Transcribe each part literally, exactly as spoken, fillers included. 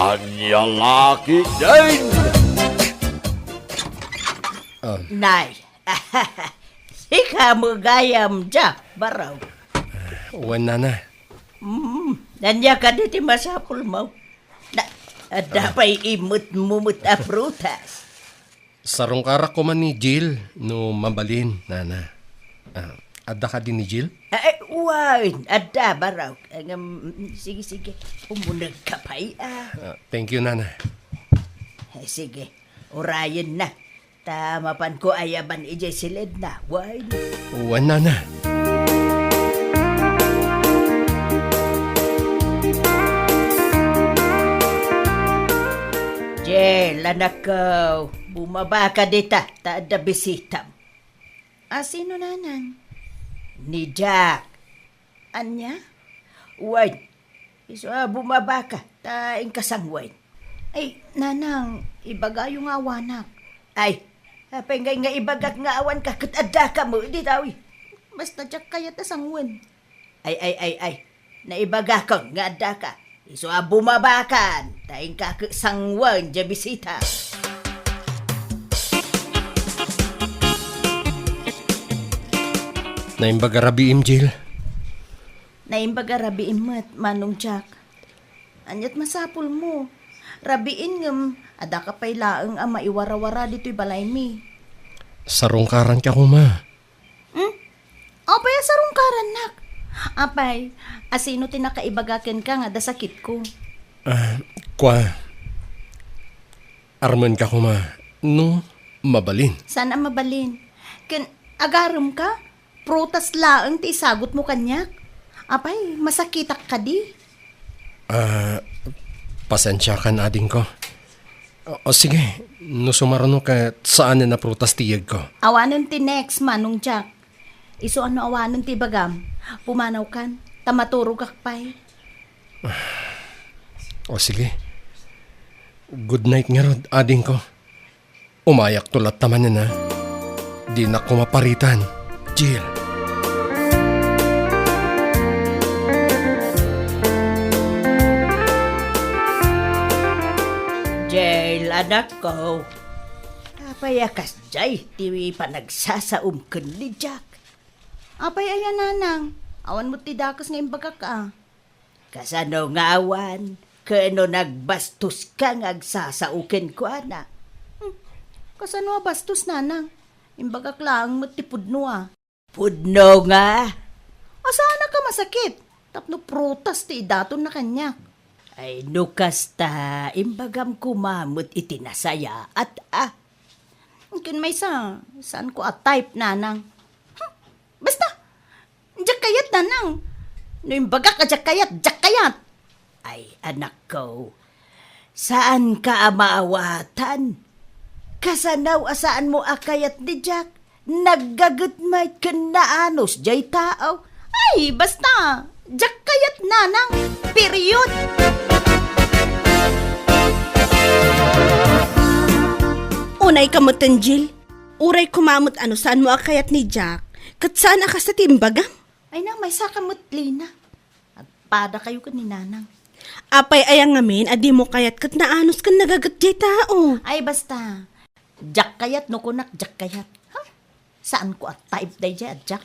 Ania la ketdin? Ah. Nay, sika met gayam, Jack, baro. Wen, nana. Mm, ania kadi ti masapulmo? Na, adda pay imetmo met a prutas? Sarungkarak koma ni Jill no mabalin, nana. Ah, adda kadi ni Jill? Eh, eh, wen, adda, baro. Ngem, sige, sige. Umunegka pay, ah. Ah, thank you, nana. Eh, sige. Urayenna. Ta mapanko ayaban idiay siledna, wen. Wen, nana. Jill, anakko, bumabaka dita, ta adda bisitam. A, sino, nanang? Ni Jack. Ania? Wen, isu a bumabaka, ta inka sangwen. Ay, nanang, ibagayo nga awanak. Ay, apay ngay nga ibagak nga awanka ket addaka met dita, uy? Basta diak kayat a sangwen. Ay, ay, ay, ay. Naibagakon nga addaka. Isu a bumabakan, ta inka ket sangwen diay bisita. Naimbag a rabiim, Jill. Naimbag a rabiim met, Manong Jack. Aniat masapulmo? Rabiin ngem, adda ka pay laeng a maiwarawara ditoy balaymi. Sarungkaranka koma. Hmm? Apay a sarungkarannak? Apay, a sino ti nakaibaga kenka nga adda sakitko? Ah, kua. Armenka koma no mabalin. Saan a mabalin? Ken agaremka? Prutas laeng ti isagutmo kaniak? Apay, masakitak kadi? Ah, pasensiakan, adingko. O, o, sige, no sumaruno ket saanen a prutas ti iyegko. Awanen ti next, Manong Jack. Isu a no awanen ti ibagam, pumanawkan, ta maturogak pay. O, sige. Good night ngarud, adingko. Umayakto latta manen, a. Dinak koma paritan, Jill. Jill, anakko. Apay a kasdiay ti panagsasaom ken ni Jack? Apay aya, nanang? Awan met ti dakes nga imbagak, a. Kasano nga awan? Ken no nagbastoska nga agsasao kenkuana? Hmm, kasano a bastos, nanang? Imbagak laeng met ti pudno, a. Pudno nga? A, saanka masakit? Tapno prutas ti idatonna kaniak. Ay, no kasta, imbagam koma met iti nasayaat, a. Ken maysa, saanko a type, nanang. Hmm, basta, diak kayat, nanang. No imbagak a diak kayat, diak kayat. Ay, anakko, saanka a maawatan? Kasano a saanmo a kayat ni Jack? Naggaget met ken naanus diay tao. Ay, basta, diak kayat, nanang. Period. Unayka metten, Jill. Uray koma met a no saanmo a kayat ni Jack, ket saan a kasta ti imbagam. Ay, nang, maysaka met, Lina. Agpadakayo ken ni nanang. Apay aya ngamin a dimo kayat ket naanus ken nagaget diay tao? Ay, basta. Diak kayat no kunak diak kayat. Huh? Saanko a type daydiay a Jack.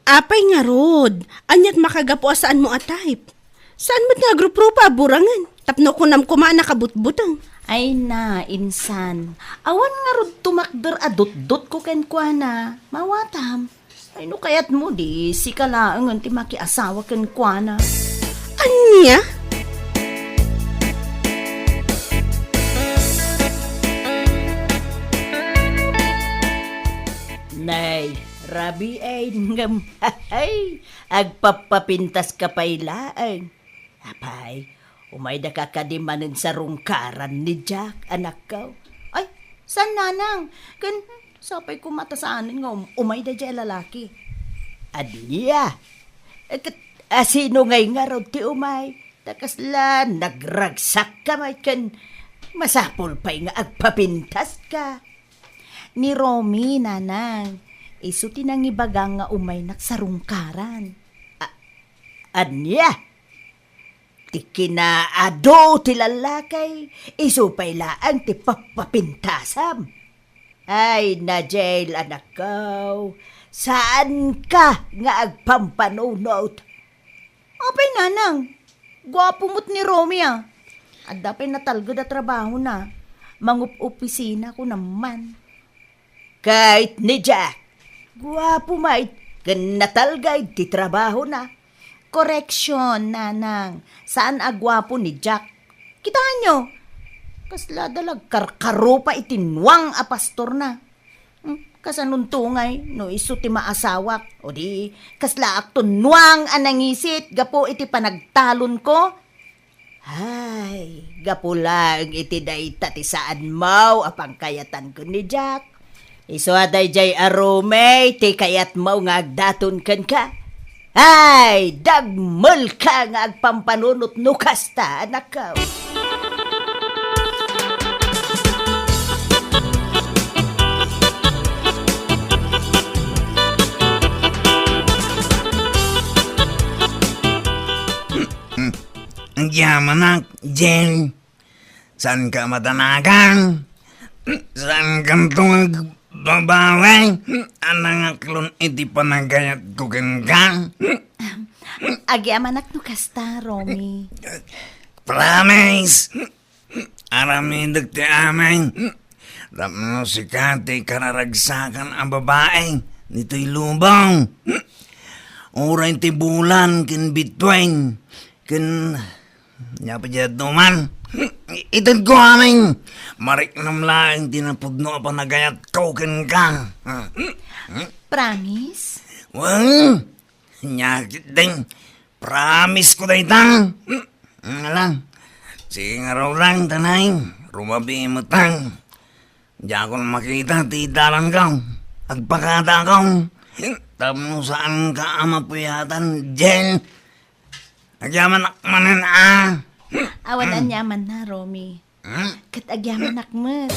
Apay ngarud, aniat makagapu a saanmo a type? Saan met nga agruprupa a burangen? Tapno kunam koma a nakabutbuteng. Ay na, insan. Awan ngarud tumakder a dutdotko kenkuana. Mawatam. Ay, no kayatmo, di sika laengen ti makiasawa kenkuana. Ania? Nay, rabiin ngem, agpappapintaska pay laeng. Apay, umaydaka kadi manen sarungkaran ni Jack, anakko? Ay, saan, nanang? Ken, sapay koma ta saanen nga um-, umay daydiay a lalaki. Ania? Eh, ket, a, sino ngay ngarud ti umay? Ta kasla nagragsakka met ken masapul pay nga agpapintaska. Ni Romy, nanang. Isu ti nangibaga nga umaynak sarungkaran. A-, ania? Ti kinaadu ti lallaki, isu pay laeng ti pappapintasam. Ay, Najel, anakko, saanka nga agpampanunot. Apay, nanang, guapo met ni Romy, a. Adda pay natalged a trabahona. Mangup-opisina, kunam man. Ket ni Jack, guapo met ken natalged ti trabahona. Correction, nanang, saan a guapo ni Jack. Kitaenyo, kasla da la agkarkarupa iti nuang a pastorna. Hmm, kasanonto ngay no isu ti maasawak, o di kaslaakto nuang a nangisit gapu iti panagtalonko? Ay, gapu laeng iti dayta ti saanmo a pangkayatanko ni Jack. Isu a daydiay a Romy ti kayatmo nga agdaton kenka. Ay, dagmelka nga agpampanunot no kasta, anakko. Agyamanak, Jel. Saanka madanagan? Saankanto nga agbabawi a nangaklon iti panagayatko kenka? Agyamanak no kasta, Romy. Promise! Aramidek ti amin. Tapno sika ti kararagsakan a babai ditoy lubong. Uray ti bulan ken bituin ken Nia pay diay duman. Itedko amin. Mariknam laeng ti napudno a panagayatko kenka. Promise? Wen, nia ketdin. Promise ko dayta. Ala, sige ngaruden, tanay. Rumabii metten. Diakon makita ti dalanko. Agpakadakon. Tapno saanka a mapuyatan, Jel. Agyamanak manen, a. Awan aniamanna, Romy. Hmm? Ket agyamanak met.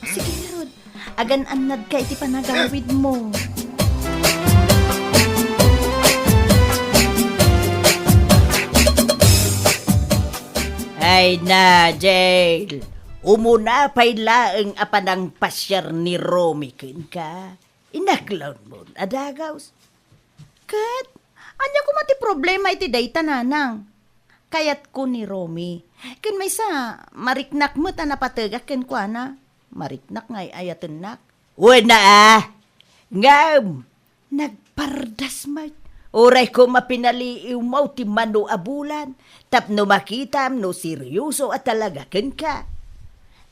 Sige ngarud, agan-annadka iti panagawidmo. Ay na, Jel. Umuna pay laeng a panangpasiar ni Romy kenka. Inaklonmon a dagus. Ket, ania koma ti problema iti dayta, nanang? Kayatko ni Romy. Ken maysa, mariknak met a napategak kenkuana. Mariknak nga ay-ayatennak. Wen a, ngem, nagpardas met. Uray koma pinaliiwmo ti mano a bulan, tapno makitam no seryoso a talaga kenka.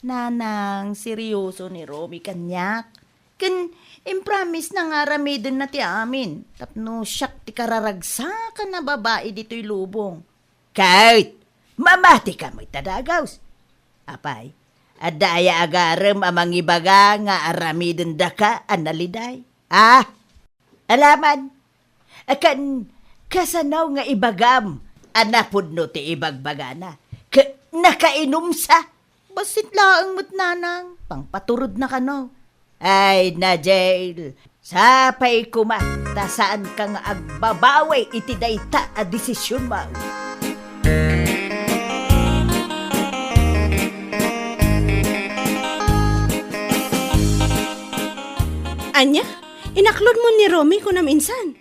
Nanang, seryoso ni Romy kaniak. Ken impromisna nga aramidenna ti amin tapno siak ti kararagsakan a babai ditoy lubong. Ket, mamatika met a dagus. Apay, adda aya agarem a mangibaga nga aramidendaka a naliday? Ah, alaman. Ken, kasano nga ibagam a napudno ti ibagbagana? Ket nakainumsa? Bassit laeng met, nanang. Pangpaturedna kano. Ay, Najel, sapay koma ta saanka nga agbabawi iti dayta a desisionmo. Ania? Inaklodmon ni Romy kunam insan?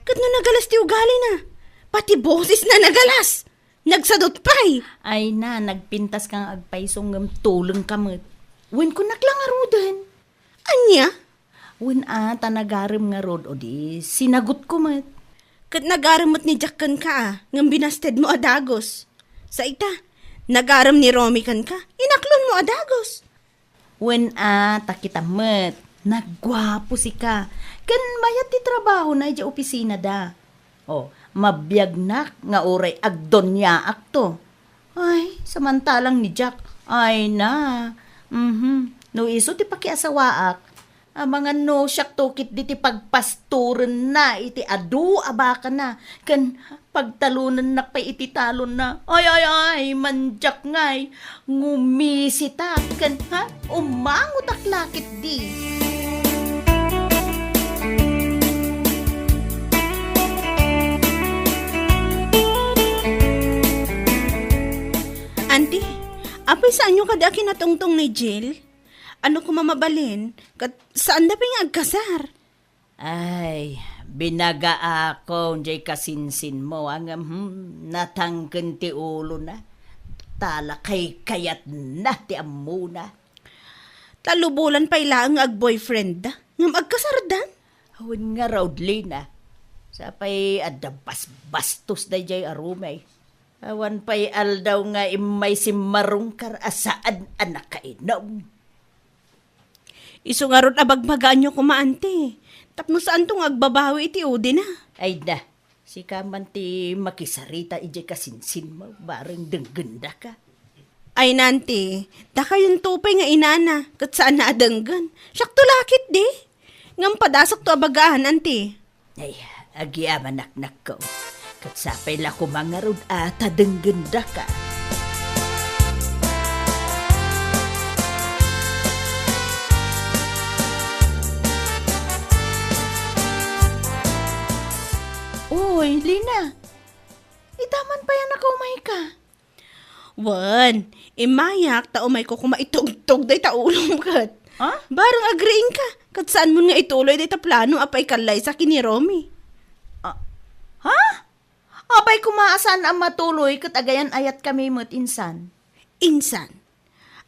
Ket no nagalas ti ugalina, pati bosesna nagalas. Nagsadut pay. Ay na, nagpintaska nga agpayso ngem tulengka met. Wen kunak la ngaruden. Ania? Wen a, ta nagarem ngarud, o di, sinagutko met. Ket nagarem met ni Jack kenka a, ngem binastedmo a dagus. Sa ita, nagarem ni Romy kenka, inaklonmo a dagus. Wen a, ta kitam met, nagguapo sika. Ken mayat ti trabahona idiay opisinada. O, mabiagnak nga uray agduniaakto. Ay, samantalang ni Jack, ay na. Mhm. No isu ti pakiasawaak, amangan no siakto ketdi ti pagpastorenna iti adu a bakana, ken pagtalonennak pay iti talonna. Ay, ay, ay, mandiak ngay, ngumisitak, ken, ha, umangotak la ketdi. Auntie, apay saanyo kadi a kinatungtong ni Jill? Ania koma mabalin, ket saanda pay nga agkasar? Ay, binagaakon jay kasinsinmo, ngem, hmm, natangken ti ulona. Tala kaykayatna ti ammona. Tallo bulan pay laeng nga agboyfriendda, ngem agkasardan? Awan ngarud, Lina. Sapay adda basbastos dayjay a Romy. Awan pay aldaw nga immay simmarungkar a saan a nakainum. Isu ngarud a bagbagaanyo koma, Auntie, tapno saanto nga agbabawi iti udina. Ay na, sika man ti makisarita idiay kasinsinmo, bareng denggenda ka. Ay, Auntie, dakayonto pay nga inana, ket saanna a denggen. Siakto la ketdi. Ngem padasakto a bagaan, Auntie. Ay, agyamanak, nakko. Ket sapay la koma ngarud a ta denggenda ka. Uy, Lina. Ita man pay a nakaumay ka. Wen, immayak ta umayko koma itugtog dayta ulom ket. Ha? Bareng agriing ka, ket saanmon nga ituloy dayta plano a paikallaysa ken ni Romy. Ah, ha? Apay koma a saan a matuloy ket agayan-ayatkami met insan. Insan,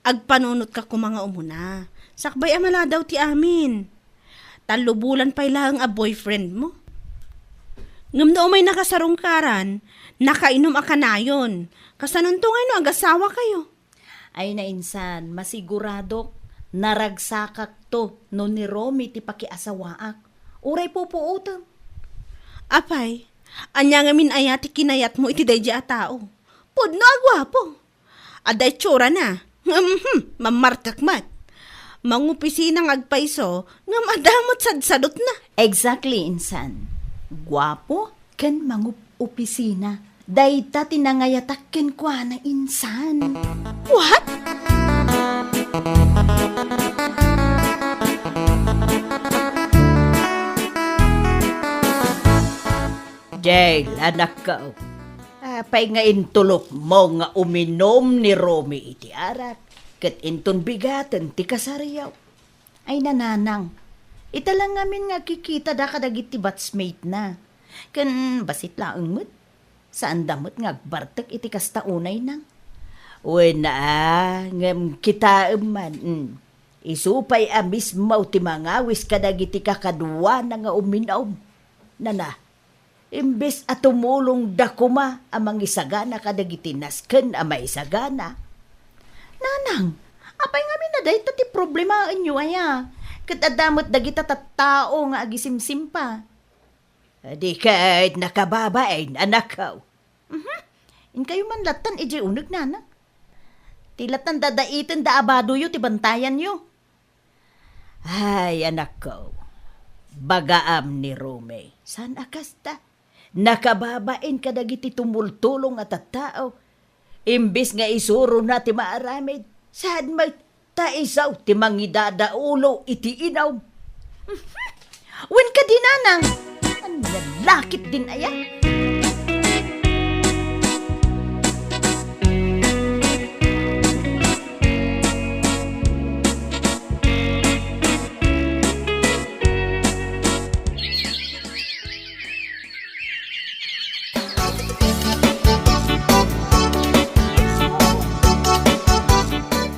agpanunotka koma nga umuna, sakbay a maladaw ti amin. Tallo bulan pay laeng a boyfriendmo. Ngem no umaynaka sarungkaran, nakainum a kanayon. Kasanonto ngay no agasawakayo? Ay, nainsan, masiguradok, naragsakakto no ni Romy ti pakiasawaak. Uray pupuotem. Apay, ania ngamin aya ti kinayatmo iti daydiay a tao? Pudno a guapo. Adda itsurana. Ngem, hmm, mammartek met. Mangopisina nga agpayso, ngem adda met sadsadutna. Exactly, insan. Guapo ken mangopisina. Dayta ti nangayatak kenkuana, insan. What? Jail, anakko. Apay nga intulokmo nga uminum ni Romy iti arak, ket inton bigaten ti kasaryo? Ay, nanang, ita la ngamin nga agkikitada kadagiti batchmate-na. Ken bassit laeng met, saanda met nga agbartek iti kasta unay, nang. Wen a, ngem kitaem man, mm, isu pay a mismo ti mangawis kadagiti kakaduana nga uminum. Nana, imbes a tumulongda koma a mangisagana kadagiti nasken a maisagana. Nanang, apay ngamin a dayta ti problemaenyo aya? Ket adda met dagita tattao nga agisimsimpa. Di ket nakababain, anakko. Mhm. Inkayo man lattan idiay uneg, nanang. Ti lattan dadaitenda a badoyo ti bantayanyo. Ay, anakko, bagaam ni Romy, saan a kasta? Nakababain kadagiti tumultulong a tattao. Imbes nga isurona ti maaramid, saan met ta isu ti mangidadaulo iti inum. Wen kadi, nanang, ania la ketdin aya?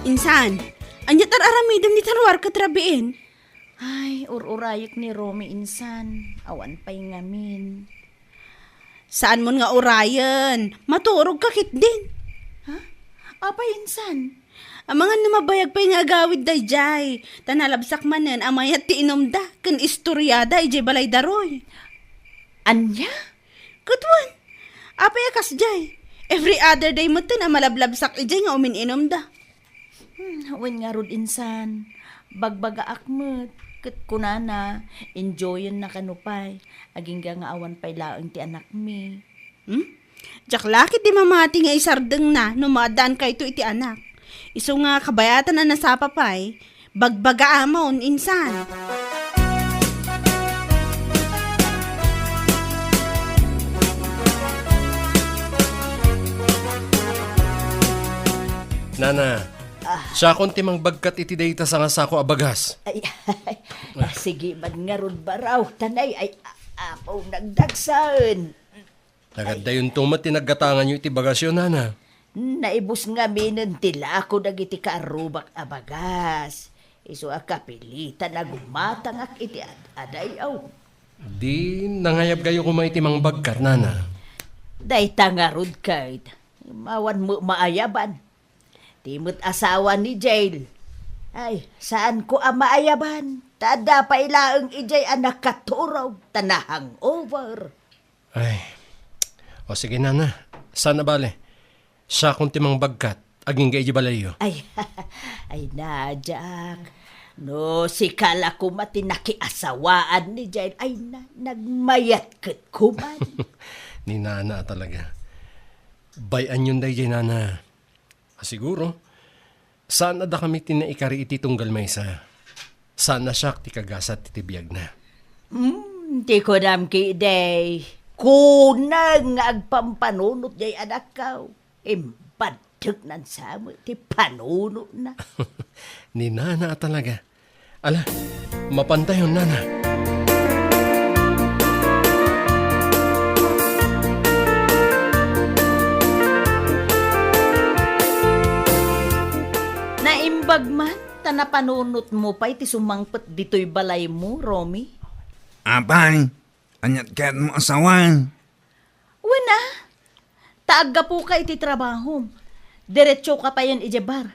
Insan, ania ti ar-aramidem ni Tanwar ket Rabiin? Ay, ur-urayek ni Romy insan. Awan pay ngamin. Saanmon nga urayen. Maturog ka ketdin. Ha? Apay insan? Amangan no mabayag pay nga agawid daydiay. Ta nalabsak manen a mayat ti inumda ken istoriada idiay balayda, Roy. Ania? Ket wen, apay a kasdiay? Every other day metten a malablabsak idiay nga umin-inumda. Hmm, wen ngarud insan, bagbagaak met, ket kunana, enjoyenna kano pay, agingga nga awan pay laeng ti anakmi. Hmm? Diak la ketdi mamati nga isardengna no maaddaankayto iti anak. Isu nga kabayatan a nasapa pay, bagbagaamon insan. Nana, Ah. siakon ti mangbagkat iti dayta sangasako a bagas. Ay, ay, sige man ngarud, baraw, tanay, ay, a-, apo, nagdagsen. Nagadayon to met ti naggatanganyo iti bagasyo, nana. Naibus ngaminen ti lako dagiti kaarrubak a bagas. Isu a kapilitan a gumatangak iti ad-adayaw. Di nangayabkayo koma iti mangbagkat, nana. Dayta ngarud ket, awan met maayaban. Ti met asawa ni Jail. Ay, saanko a maayaban. Ta adda pay laeng idiay a nakaturog, ta na-hangover. Ay. O sige, nana. Saan a bale? Siakon ti mangbagkat. Agingga iti balayyo. Ay, ay na, Jack. No, sika la koma ti nakiasawaan ni Jail. Ay na, nagmayat ket kuman. Ni nana talaga. Bay-anyon daydiay, nana. A, siguro, saan a dakami ti naikari iti tunggal maysa. Saan a siak ti kagasat iti biagna. Hmm, ti kunam ketdi, kuneng nga agpampanunot jay anakko. Imbaddeknan sa met ti panunotna. Ni nana a talaga. Ala, mapantayon, nana. Naimbag man, ta napanunotmo pay ti sumangpet ditoy balaymo, Romy? Apay, ania't kayatmo a sawen? Wen a, ta aggapuka iti trabahom. Diretsoka payen idiay bar.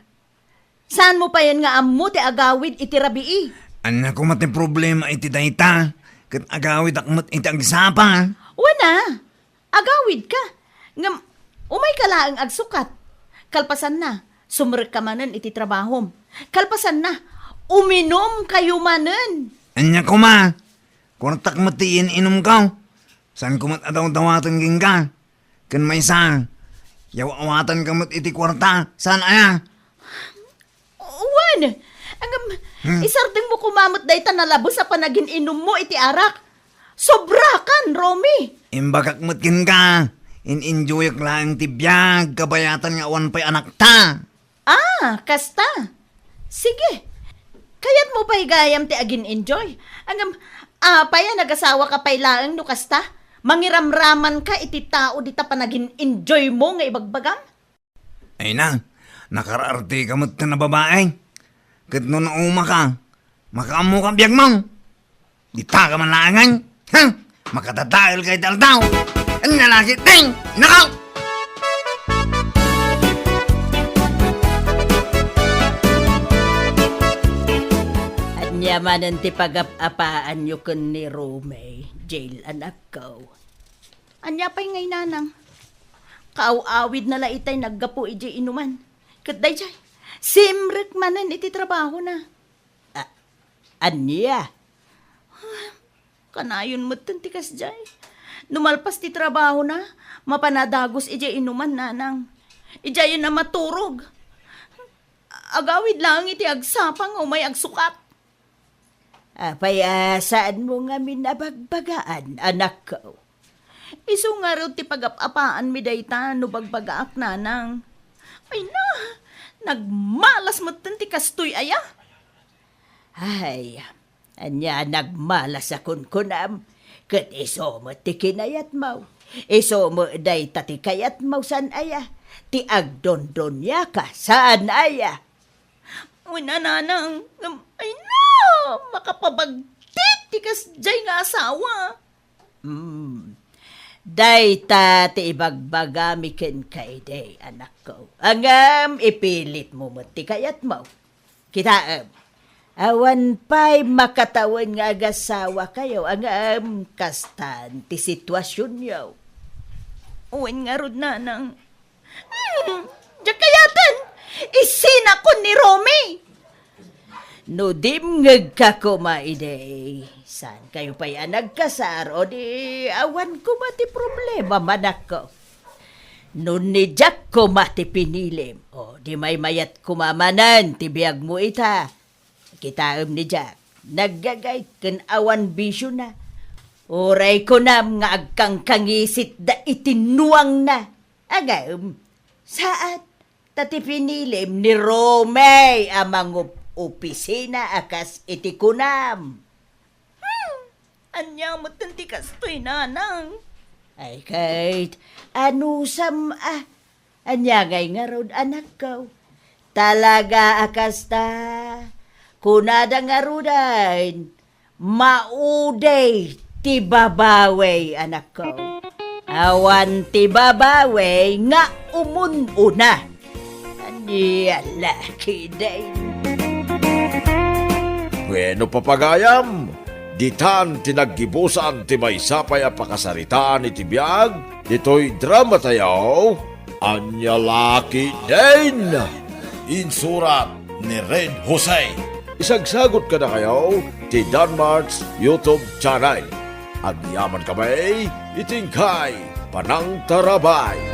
Saanmo payen nga ammo ti agawid iti rabii? Ania koma ti problema iti dayta? Ket agawidak met iti agsapa. Wen a, agawidka. Ngem, umayka laeng agsukat. Kalpasanna, sumrekka manen iti trabahom. Kalpasanna, uminumkayo manen. Ania koma? Kuartak met ti in-inumko. Saanko met a dawdawaten kenka. Ken maysa, yaw-awatanka met iti kuarta. Saan aya? Wen, ngem, Hmm. isardengmo koma met dayta nalabes a panagin-inummo iti arak. Sobrakan, Romy! Imbagak met kenka, in-enjoyak laeng ti biag, kabayatan nga awan pay anakta. Ah, kasta? Sige. Kayatmo pay gayam ti agin-enjoy? Ngem, apay a nagasawaka pay laeng no kasta? Mangiramramanka iti tao dita panagin-enjoymo nga ibagbagam? Ay na, nakaarteka met ken a babae. Ket no naumaka, makaammoka biagmo. Dita ka man laengen. Ha? Makadadaelka iti aldaw. Ania la ketdin? Nako! Ania manen ti pagap-apaanyo ken ni Romy, Jail, anakko? Ania pay ngay, nanang? Kaaw-awidna la itay naggapu idiay inuman. Ket daydiay, simrek manen iti trabahona. A-, ania? Kanayon metten ti kasdiay. No malpas ti trabahona, mapan a dagus idiay inuman, nanang. Idiayen a maturog. Agawid laeng iti agsapa nga umay agsukat. Apay a saanmo ngamin a bagbagaan, anakko? Isu ngarud ti pagap-apaanmi dayta no bagbagaak, nanang. Ay na, nagmalas metten ti kastoy aya. Ay, ania a nagmalas a kunkunam? Ket isu met ti kinayatmo. Isu met dayta ti kayatmo, saan aya? Ti agdondoniaka, saan aya? Wen a, nanang, ngem, ay na, makapabagtit ti kasdiay nga asawa. Hmm. Dayta ti ibagbagami kenka idi, anakko. Ngem ipilitmo met ti kayatmo. Kitaem, awan pay makatawen nga agasawakayo, ngem kastan ti situasionyo. Wen ngarud, nanang. Hmm, diak kayaten! Isinakon ni Romy! No dimngegka koma idi, saankayo pay a nagkasar, o di awan koma ti problema, anakko. No ni Jack koma ti pinilim, o di maymayat koma manen ti biagmo ita. Kitaem ni Jack, naggagayt ken awan bisiona. Uray kunam nga agkangkangisitda iti nuangna. Ngem, saan. Ta ti pinilim ni Romey a mangup-opisina a kas iti kunam. Hmm, ania met ti kastoy, nanang? Ay, ket, anusam a, ania ngay ngarud, anakko? Talaga a kasta, kunada ngaruden, maudi ti babawi, anakko. Awan ti babawi nga umun-una. Ania la ketdin? Bueno, papagayam, ditan ti naggibusan ti maysa pay a pakasaritaan iti biag ditoy dramatayo. Ania la ketdin? Insurat ni Red Jose. Isagsagut kadakayo ti Danmart's YouTube channel. Agyaman kami iti inkay panangtarabay.